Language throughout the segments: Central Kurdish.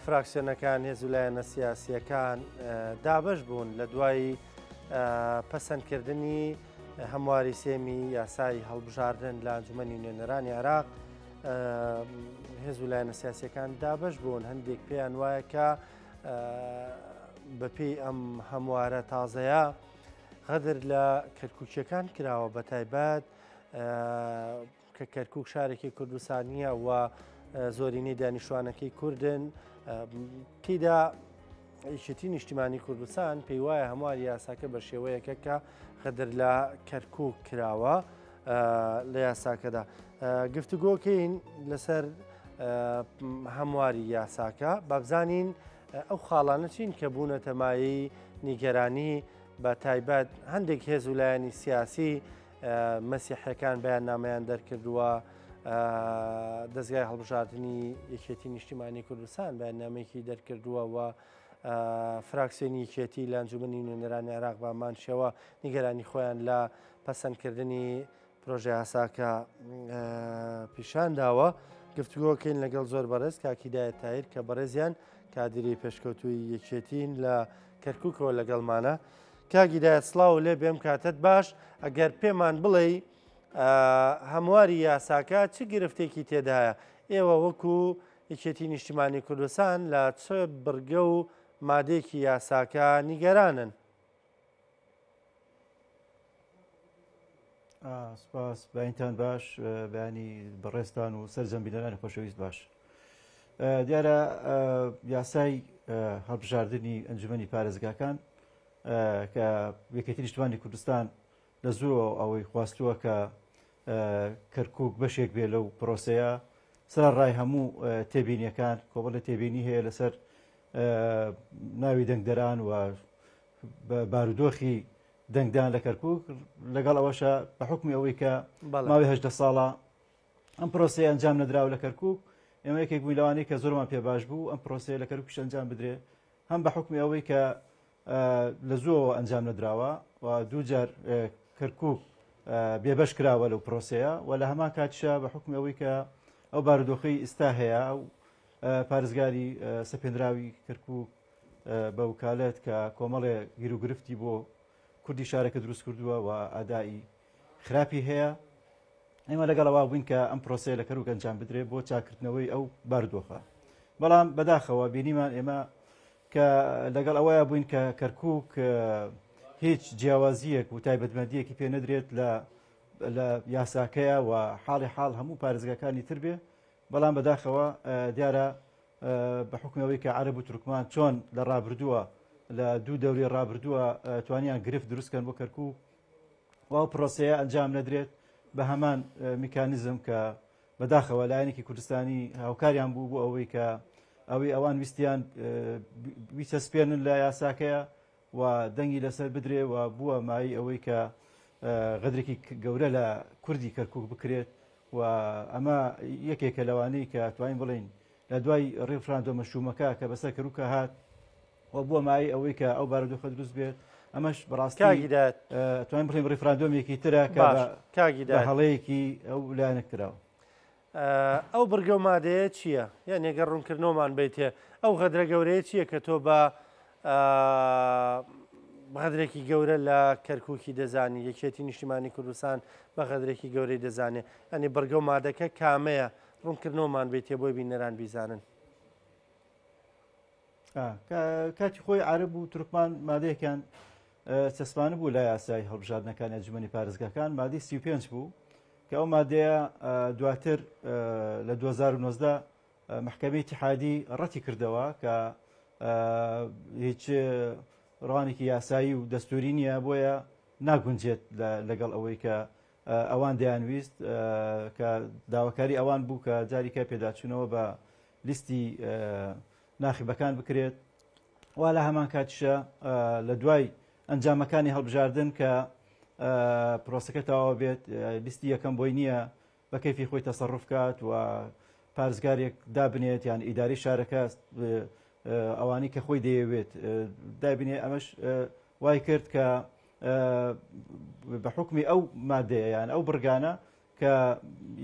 فراکسیۆنەکان هێز و لایەنە سیاسییەکان دابەش بوون لە دوای پەسەندکردنی هەمواری سێمی یاسای هەڵبژاردن لە ئەنجومەنی نوێنەرانی عێراق هێز و لایەنە سیاسیەکان دابەش بوون هەندێک پێیان وایە کە بەپێی ئەم هەموارە تازەیە غەدر لە کەرکووکیەکان کراوە بە تایبەت کە کەرکوک شارێکی کوردستانییە و زۆرینەی دانیشتوانەکەی کوردن تیدا یەکێتی نیشتیمانی کوردستان پێی وایە هەمواری یاساکە بە شێوەیەکە کە غەدر لە کەرکوک کراوە لە یاساکەدا گفتوگۆکەین لەسەر هەمواری یاساکە بابزانین ئەو خاڵانە چین کە بوونەتە مایەی نیگەرانی بە تایبەت هەندێک هێز و لایەنی سیاسی مەسیحیەکان بەیاننامەیان دەرکردووە، دەزگای هەڵبژاردنی یەکێتی نیشتیمانی کوردستان بەیاننامەیەکی دەرکردووە و فراکسیۆنی یەکێتی لە ئەنجومەنی نوێنەرانی عێراق بە هەمان شێوە نیگەرانی خۆیان لە پەسەندکردنی پرۆژە یاساکە پیشان داوە. گفتوگۆکەین لەگەڵ زۆر بەڕێز کاک هیدایەت تاهیر کە بەڕێزیان کادیری پێشکەوتووی یەکێتین لە کەرکووکەوە لەگەڵمانە. کاک هیدایەت سڵاو لێ بێم کاتت باش ئەگەر پێمان بڵێی هەمواری یاساکە چ گرفتێکی تێدایە ئێوە وەکو یەکێتی نیشتیمانی کوردستان لە چ بڕگە و مادەیەکی یاساکە نیگەرانن؟ سپاس بەینتان باش بەیانی بەڕێزتان و سەرجەم بینەرانی خۆشەویست باش دیارە یاسای هەڵبژاردنی ئەنجومەنی پارێزگاکان کە یەکێتی نیشتمانی کوردستان لە زووەوە ئەوەی خواستووە کە کەرکک بەشێک بێ لەو پرۆسەیە سەر ڕای هەموو تێبینیەکان کۆمەڵە تێبینی هەیە لەسەر ناوی دەنگدەران و بارودۆخی دەنگدان لە کەرکک لەگەڵ ئەوەشە بە حکمی ئەوەی کە ماوەی هەدە ساڵە ئەم پرۆسەیە ئەنجام نەدراوە لە کەرکک ئێمە یەکێک بووین لەوانەی کە زۆرمان پێ باش بوو ئەم پرۆسەیە لە کەرکوکیش ئەنجام بدرێ هەم بە حکمی ئەوەی کە لە زووەوە ئەنجام نەدراوە و دووجار کەرکک بێبەش کراوە لەو پرۆسەیە و لە هەمان کاتیشا بە حکمی ئەوەی کە ئەو بارودۆخی ئیستا هەیە و پارێزگاری سەپێنراوی کەرکک بە وکالەت کە کۆمەڵێ گیروگرفتی بۆ کوردی شارەکە دروست کردووە و ئادائی خراپی هەیە ئێمە لەگەڵ ئەوە بووین کە ئەم پرۆسەیە لە کەرکوک ئەنجام بدرێت بۆ چاکردنەوەی ئەو بارودۆخە بەڵام بەداخەوە بینیمان ئێمە کە لەگەڵ ئەوەیە بووین کە کەرکک هیچ جیاوازیەک و تایبەتمەندیەکی پێ نەدرێت لە لە یاساکەیە و حاڵی حاڵ هەموو پارێزگاکانی تر بێ بەڵام بەداخەوە دیارە بە حکمەوەی کە عەرب و تورکمان چۆن لە ڕابردووە لە دوو دەوری ڕابردووە توانیان گرفت دروستکەن بۆ کەرکک و ئەو پرۆسەیە ئەنجام نەدرێت بە هەمان میکانیزم کە بەداخەوە لایەنێکی کوردستانی هاوکاریان بوو بۆ ئەوەی کە ئەوەی ئەوان ویستیان بیچەسپێنن لە یاساکەیە و دەنگی لەسەر بدرێ و بووە مایەی ئەوەی کە غەدرێکی گەورە لە کوردی کەرکک بکرێت و ئەمە یەکێکە لەوانەی کە توانین بڵین لە دوای ڕیفراندۆمە شوومەکە کە بەسەر کەرکوکە هات و بووە مایەی ئەوەی کە ئەو بارودۆخە دروست بێت ئەمەش بەڕاستی کاک هیدایەت توانین بڵێین ڕیفراندۆمێکی ترە کە باش بە کاک بە هیدایەت هەڵەیەکی ئەو لایەنە کراوە. ئەو بڕگە و مادەیە چییە؟ یانی گەر ڕوونکردنەوەمان بیتێ ئەو غەدرە گەورەیە چییە کە تۆ بە غەدرێکی گەورە لە کەرکووکی دەزانی یەکێتی نیشتیمانی کوردستان بە غەدرێکی گەورەی دەزانێ ئەنی بڕگە و مادەکە کامەیە ڕوونکردنەوەمان بیتێ بۆی بینەران بیزانن. کاتی خۆی عەرەب و تورکمان مادەیەکیان چەسپانە بوو لە یاسای هەڵبژاردنەکانی ئەنجومەنی پارێزگاکان مادەی 35 بوو کە ئەو مادەیە دواتر لە 2019 محکمەی اتحادی ڕەتی کردەوە کە هیچ ڕوانێکی یاسایی و دەستوری نییە بۆیە ناگونجێت لەگەڵ ئەوەی کە ئەوان دەیانویست کە داواکاری ئەوان بوو کە جاریکە پێداچوونەوە بە لیستی ناخیبەکان بکرێت وا لە هەمان کاتیشە لە دوای ئەنجامەکانی هەڵبژاردن کە پرۆسەکە تەواو بێت لیستی یەکەم بۆی نییە بە کەیفی خۆی تەسەڕف کات و پارێزگارێک دابنێت یان ئیداری شارەکە ئەوانەی کە خۆی دەیەوێت دابنێ ئەمەش وای کرد کە بە حکمی ئەو مادەیە یان ئەو بڕگانە کە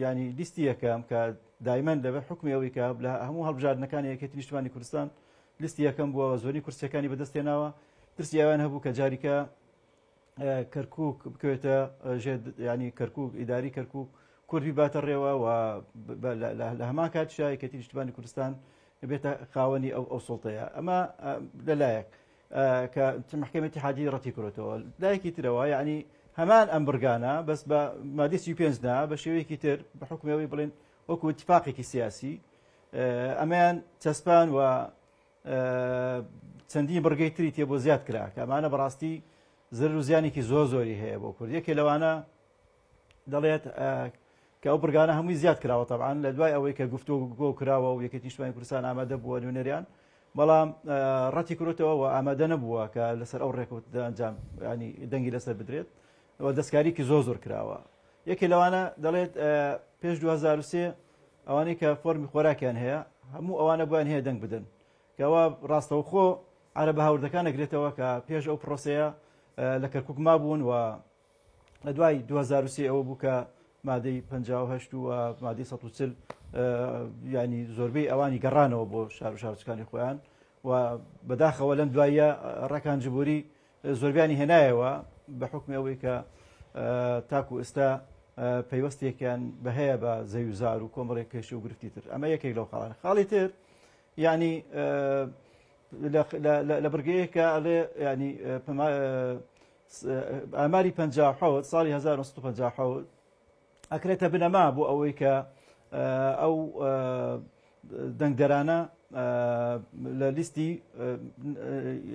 ینی لیستی یەکەم کە دایمەن لەبەر حکمی ئەوەی کە لە هەموو هەڵبژاردنەکانی یەکێتی نیشتمانی کوردستان لیستی یەکەم بووە زۆری کورسیەکانی بەدەستێناوە ترسی ئەوان هەبوو کە جاریکە کەرکک بکەوێتە ژێر ینی کەرکک ئیداری کەرکک کورد بیباتە ڕێوە و لە هەمان کاتیشا یەکێتی نیشتمانی کوردستان بێتە خاوەنی ئەو ئەو سڵتەیە ئەمە لەلایەک کە محکمە اتحادی ڕەتی کرۆتەوە لایەکی ترەوە یعنی هەمان ئەم بڕگانە بەس بە مادی 35 نا بە شێوەیەکی تر بە حکومەوەی بڵێن وەکو اتفاقێکی سیاسی ئەمەیان چەسپان و چەندین بڕگەی تری تێ بۆ زیاد کرا کە ئەمانە بەڕاستی زەرەر و زیانێکی زۆر زۆری هەیە بۆ کورد یەکێ لەوانە دەڵێت کە ئەو بڕگانە هەمووی زیاد کراوە تەبعەن لە دوای ئەوەی کە گفتوگۆ کراوە و یەکێتی نیشتمانی کوردستان ئامادە بووە نوێنەریان بەڵام ڕەتی کرۆتەوە و ئامادە نەبووە کە لەسەر ئەو ڕێکەوت ئەنجام ینی دەنگی لەسەر بدرێت و دەستکاریکی زۆر زۆر کراوە یەکێ لەوانە دەڵێت پێش 2023 ئەوانەی کە فۆرمی خۆراکیان هەیە هەموو ئەوانە بۆیان هەیە دەنگ بدەن کەوا ڕاستەوخۆ عەرەبە هاوردەکان ئەگرێتەوە کە پێش ئەو پرۆسەیە لە کەرکک مابوون و لە دوای 2023 ئەوە بوو کە مادەی 58 و مادەی 140 ینی زۆربەی ئەوانی گەڕانەوە بۆ شار و شارچکانی خۆیان و بەداخەوە لەم دواییە ڕەکان جبوری زۆربیانی هێنایەوە بە حکمی ئەوەی کە تاکو ئێستا پەیوەستێکیان بە هەیە بە زەویوزار و کۆمەڵێک کێشە و گرفتی تر ئەمە یەکێک لەو خاڵانە خاڵی تر یعنی لە بڕگەیەکە ئەڵێ ینی ئاماری 57 ساڵی 1957 ئەکرێتە بنەما بۆ ئەوەی کە ئەو دەنگدەرانە لە لیستی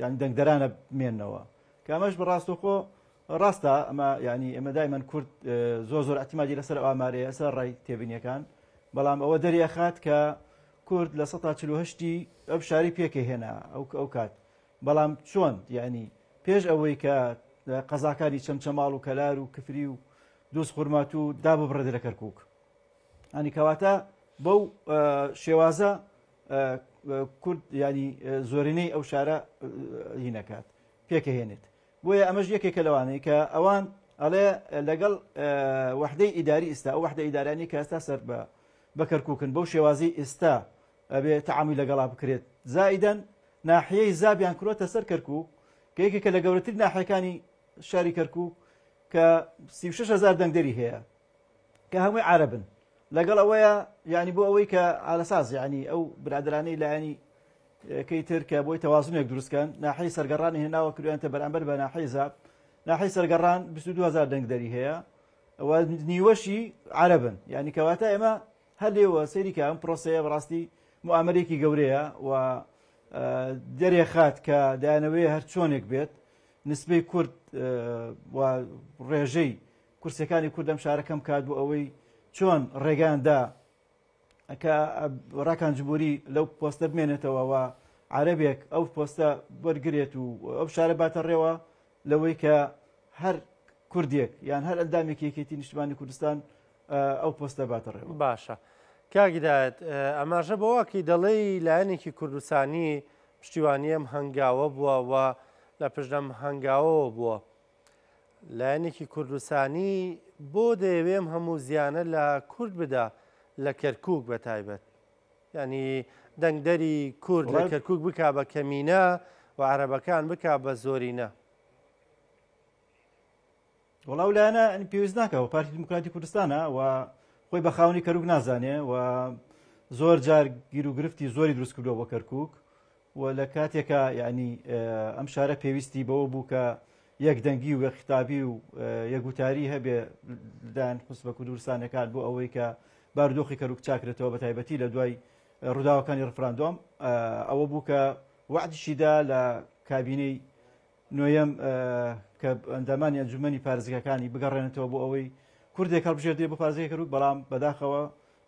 یان دەنگدەرانە بمێنەوە کە ئەمەش بەڕاستەوخۆ ڕاستە ئەمە یعنی ئێمە دایمەن کورد زۆر زۆر اعتمادی لەسەر ئەو ئامارەیە سەر ڕای تێبینیەکان بەڵام ئەوە دەریەخات کە کورد لە 1940 ئەو شاری پێکە هێنا ئەو ئەو کات بەڵام چۆن یعنی پێش ئەوەی کە قەزاکانی چەمچەماڵ و کەلار و کفری و دووز خورماتوو داببڕێت لە کەرکک ئەنی کەواتە بەو شێوازە کورد ینی زۆرینەی ئەو شارە هینەکات پێکەهێنێت بۆیە ئەمەش یەکێکە لەوانەی کە ئەوان ئەڵێ لەگەڵ وەحدەی ئیداری ئیستا ئەو وەحدە ئیدارانی کە ئێستا سەر بە بە کەرکوکن بەو شێوازی ئێستا ئەبێ تەعامولی لەگەڵا بکرێت زائیدەن ناحیەی زابیان کرۆتە سەر کەرکوک کە یەکێکە لە گەورەترین ناحیەکانی شاری کەرکوک کە 36 هزار دەنگدەری هەیە کە هەمووی عەرەبن لەگەڵ ئەوەیە یعنی بۆ ئەوەی کە ئالەساز یعنی ئەو برادرانەی لایەنی کەی تر کە بۆی تەوازنێک دروستکەن ناحی سەرگەڕانی هێناوە کردویانتە بەرامبەر بە ناحی زاب ناحی سەرگەڕان 22هزار دەنگدەری هەیە و نیوەشی عەرەبن یعنی کەواتە ئێمە هەر لێوە سەیری کە ئەم پرۆسەیە بەڕاستی موئامەرێکی گەورەیە و دەرێخات کە دەیانەوەی هەر چۆنێک بێت نسبەی کورد و ڕێژەی کورسەکانی کورد لەم شارە کەم کات بۆ ئەوەی چۆن ڕێگاندا کە ڕاکان جبوری لەو پۆستە بمێنێتەوە و عەرەبێک ئەو پۆستە وەرگێت و ئەو شارە باتە ڕێوە لەوەی کە هەر کوردێک یان هەر ئەندامێکی یەکێتی نیشتمانی کوردستان ئەو پۆستە باتە ڕێوە. باشە کاک هیدایەت ئاماژە بەوەکی دەڵێی لایەنێکی کوردستانی پشتیوانی ئەم هەنگاوە بووە و لە پشت ئەم هەنگاوەوە بووە لایەنێکی کوردستانی بۆ دەیەوێ ئەم هەموو زیانە لە کورد بدا لە کەرکک بە تایبەت ینی دەنگدەری کورد لە کەرکک بک بە کەمینە و عەرەبەکان بک بە زۆرینە. وەڵا ئەو لایەنە پێویست ناکە و پارتی دیموکراتی کوردستانە و خۆی بە خاوەنی کەرکوک نازانێ و زۆر جار گیر و گرفتی زۆری دروست کردووە بۆ کەرکک و لە کاتێکا یعنی ئەم شارە پێویستی بەوە بوو کە یەکدەنگی و یەکخیتابی و یەکوتاری هەبێ لەلایەن حزبە کوردستانەکان بۆ ئەوەی کە بارودۆخی کەرکک چاکرێتەوە بە تایبەتی لە دوای ڕووداوەکانی ڕفراندۆم ئەوە بوو کە وەعدیشیدا لە کابینەی نۆیەم کە ئەندامانی ئەنجومەنی پارێزگاکانی بگەڕێنێتەوە بۆ ئەوەی کوردێک هەڵبژێردرێ بۆ پارێزگای کەرکوک بەڵام بەداخەوە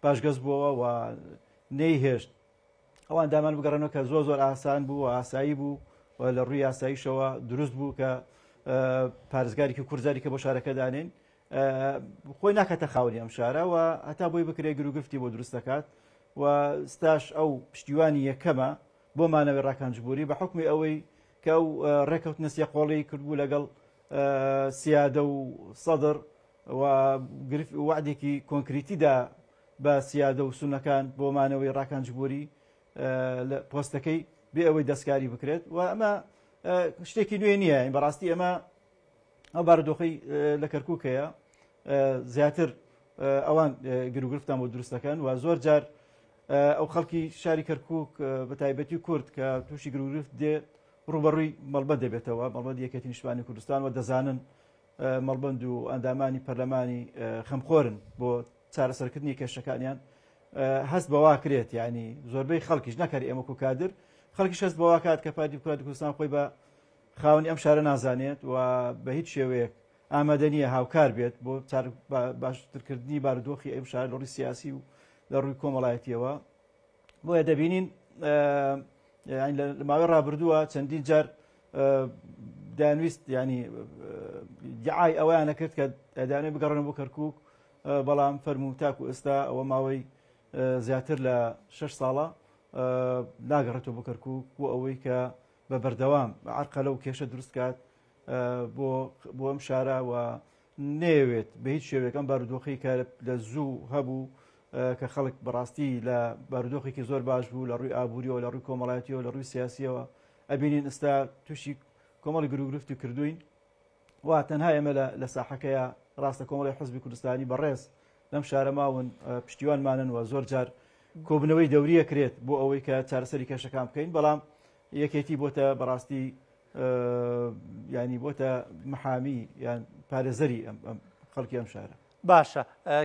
پاشگەز بووەوە و نەیهێشت ئەو ئەندامان بگەڕێنەوە کە زۆر زۆر ئاسان بوو و ئاسایی بوو و لە ڕووی یاساییشەوە دروست بوو کە پارێزگارێکی کوردزاری کە بۆ شارەکە دانێن خۆی ناکاتە خاوەنی ئەم شارە و هەتا بۆی بکرێ گروگرفتی بۆ دروست دەکات و ستاش ئەو پشتیوانی یەکەمە بۆ مانەوەی ڕاکان جبوری بە حکمی ئەوەی کە ئەو ڕێکەوتنە سێقۆڵی کردبوو لەگەڵ سیادە و سەدر و وعدێکی کۆنکریتیدا بە سیادە و سونەکان بۆ مانەوەی ڕاکان جبوری لە پۆستەکەی بێ ئەوەی دەستکاری بکرێت و ئەمە شتێکی نوێ نییە بەڕاستی ئەمە ئەو بارودۆخی لە کەرکک هەیە زیاتر ئەوان گروگرفتان بۆ دروست دەکەن و زۆر جار ئەو خەڵکی شاری کەرکک بە تایبەتی کورد کە تووشی گروگرفت دێ ڕوبەڕووی مەڵبەند دەبێتەوە مەڵبەند یەکێتی نیشتمانی کوردستان و دەزانن مەڵبەند و ئەندامانی پەرلەمانی خەمخۆرن بۆ چارەسەرکردنی کێشەکانیان هەست بەوا کرێت ینی زۆربەی خەڵکیش نەکەری ئێمە و کادر خەڵکیش هەست بەوا کات کە پارتی دیموکراتی کوردستان خۆی بە خاوەنی ئەم شارە نازانێت و بە هیچ شێوەیەک ئامادە نییە هاوکار بێت بۆ باشترکردنی بارودۆخی ئەم شارە لە ڕووی سیاسی و لە ڕووی کۆمەڵایەتیەوە بۆیە دەبینین لە ماوەی ڕابردووە چەندین جار دەیانویست ینی دیعای ئەویان نەکرد کە دانێ بگەڕن بۆ کەرکک بەڵام فەرموو تاکو ئێستا ئەوە ماوەی زیاتر لە شش ساڵە ناگەڕێتەوە بۆ کەرکک بۆ ئەوەی کە بە بەردەوام عرقەلە و کێشە دروست کات بۆ بۆ ئەم شارە و نەیەوێت بە هیچ شێوەیەک ئەم بارودۆخی کە لە زوو هەبوو کە خەڵک بەڕاستی لە بارودۆخێکی زۆر باش بوو لە ڕووی ئابووریەوە لە ڕووی کۆمەڵایەتیەوە لە ڕووی سیاسیەوە ئەبینین ئستا تووشی کۆمەڵی گروگرفتی کردوین و تەنها ئێمە لە ساحەکەیە ڕاستە کۆمەڵی حزبی کوردستانی بەڕێز لەم شارە ماون پشتیوانمانن و زۆر جار کۆبنەوەی دەوریە کرێت بۆ ئەوەی کە چارەسەری کێشەکان بکەین بەڵام یەکێتی بۆتە بەڕاستی ینی بۆتە محامی یان پارێزەری خەڵکی ئەم شارە. باشە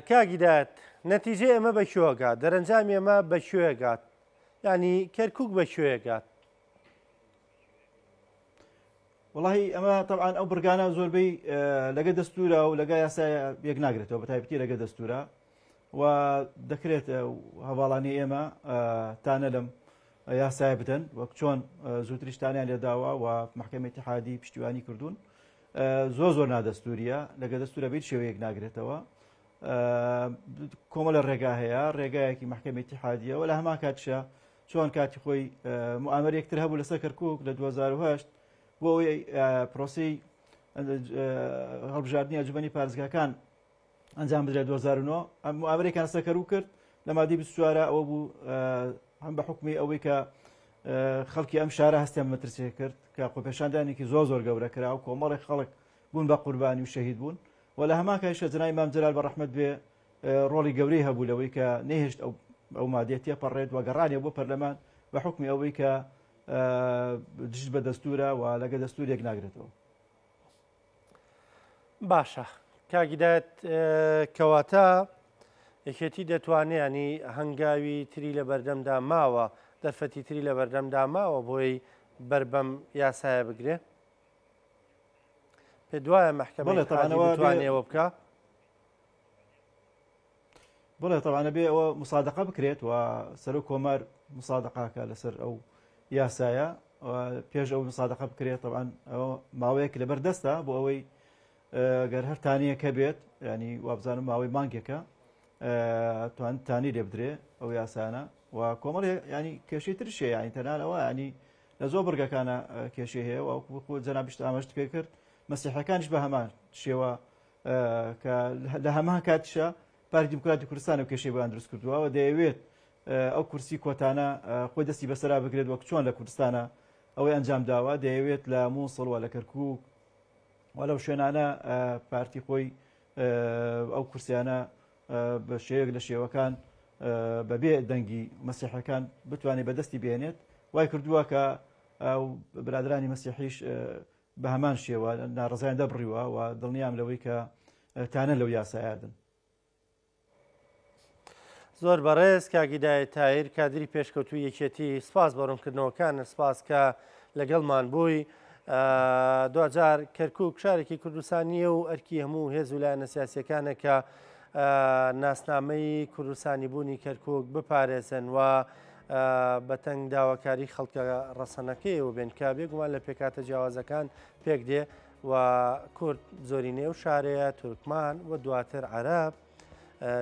کاک هیدایەت نەتیجەی ئەمە بە کوێ گات دەرەنجامی ئەمە بە کوێ گات ینی کەرکک بە کوێ گات؟ وڵی ئەمە طبعاان ئەو بڕگانە زۆربەی لەگە دەستورە و لەگە یاسای یەک ناگرێتەوە بە تایبەتی لەگە دەستورە و دەکرێت هەواڵانی ئێمە تانە لەم یاسایە بدەن وەک چۆن زووتریش تانیان لێداوە و محکمەی اتحادی پشتیوانی کردوون زۆر زۆر نادەستوریە لەگە دەستورە بیت شێوەیەک ناگرێتەوە کۆمەڵە ڕێگا هەیە ڕێگایەکی محکمەی اتحادیە و لە هەمان کاتشە چۆن کاتی خۆی معامر یەکتر هەبوو لەسەر کەرکک لە 2010 بۆ ئەوەی پرۆسی هەڵبژاردننی ئەنجومەنی پارێزگاکان ئەنجام بدرێت 2009 ئەم ئەمریکان سەکەرو کرد لە مادەی 24 ئەوە بوو هەم بە حکومی ئەوەی کە خەڵکی ئەم شارە هەستیان مەترسێ کرد کە خۆپێشاندانێکی زۆر زۆر گەورە کرا و کۆمەڵێک خەڵک بوون بە قوربانی و شەهید بوون و لە هەمان کاتیشە جەنابی مام جەلال بە ڕەحمەت بێ ڕۆڵی گەورەی هەبوو لەوەی کە نەهێشت ئەو ئەو مادەیە تێپەڕێت و گەڕانێ بۆ پەرلەمان بە حکومی ئەوەی کە دژ بە دەستورە و لەگە دەستورێک ناگرێتەوە. باشە کاک هیدایەت کەواتە یەکێتی دەتوانێت ینی هەنگاوی تری لە بەردەمدا ماوە دەرفەتی تری لە بەردەمدا ماوە بۆی بەر بەم یاسایە بگرێ پێ دوایە محکمە بتوانێەوە بکە بڵێ تەوانە بێ ئەوە مسادقە بکرێت و سەرۆک کۆمار مسادقاکە لەسەر ئەو یاسایە پێش ئەو مسادقە بکرێت تەوان ئەوە ماوەیەک لەبەر دەستە بۆ ئەوەی گەر هەر تانیەکە بێت ینی وابزانم ماوەی مانگێکە توان تانی لێ بدرێ ئەو یاسانە و کۆمەڵ ینی کێشەی ترشێ ینی تەنانەوە ینی لە زۆر بڕگەکانە کێشەی هەیە و جەنابیشت ئاماژت پێ کرد مەسیحەکانیش بە هەمان شێوە کە لە هەمان کاتیشا پارتی دیموکراتی کوردستان و کێشەی بۆیان دروست کردووە و دەیەوێت ئەو کورسی کۆتانە خۆی دەستی بەسەرا بگرێت وەک چۆن لە کوردستانە ئەوەی ئەنجام داوە دەیەوێت لە مووسڵ و لە کەرکوک و لەو شوێنانە پارتی خۆی ئەو کورسیانە بە شێوەیەک لە شێوەکان بەبێ دەنگی مەسیحەکان بتوانێت بەدەستی بێنێت وای کردووە کە برادرانی مەسیحیش بە هەمان شێوە ناڕەزایان دەبڕیوە و دڵنیام لەوەی کە تانە لەو یاسایە دەن. زۆر بەڕێز کاک هیدایەت تاهیر کادری پێشکەوتووی یەکێتی سپاس بۆ ڕوونکردنەوەکانت سپاس کە لەگەڵمان بووی دواجار کەرکک شارێکی کوردستانیە و ئەرکی هەموو هێز و لایەنە سیاسیەکانە کە ناسنامەی کوردستانی بوونی کەرکک بپارێزن و بەتەنگ داواکاری خەڵکە ڕەسەنەکەیەوە بێن کە بێگومان لە پێکهاتە جیاوازەکان پێک دێ و کورد زۆرینەی ئەو شارەیە، تورکمان و دواتر عەرەب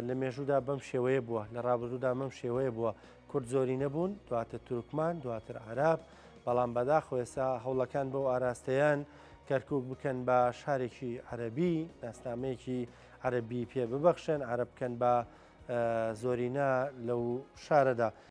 لە مێژوودا بەم شێوەیە بووە، لە ڕابردوودا بەم شێوەیە بووە، کورد زۆرینە بوون، دواتر تورکمان، دواتر عەرەب، بەڵام بەداخەوە ئێستا هەوڵەکان بەو ئاراستەیەن کەرکووک بکەن بە شارێکی عەرەبی، ناسنامەیەکی عەرەبی پێ ببەخشن، عەرەب بکەن بە. زۆرینە لەو شارەدا.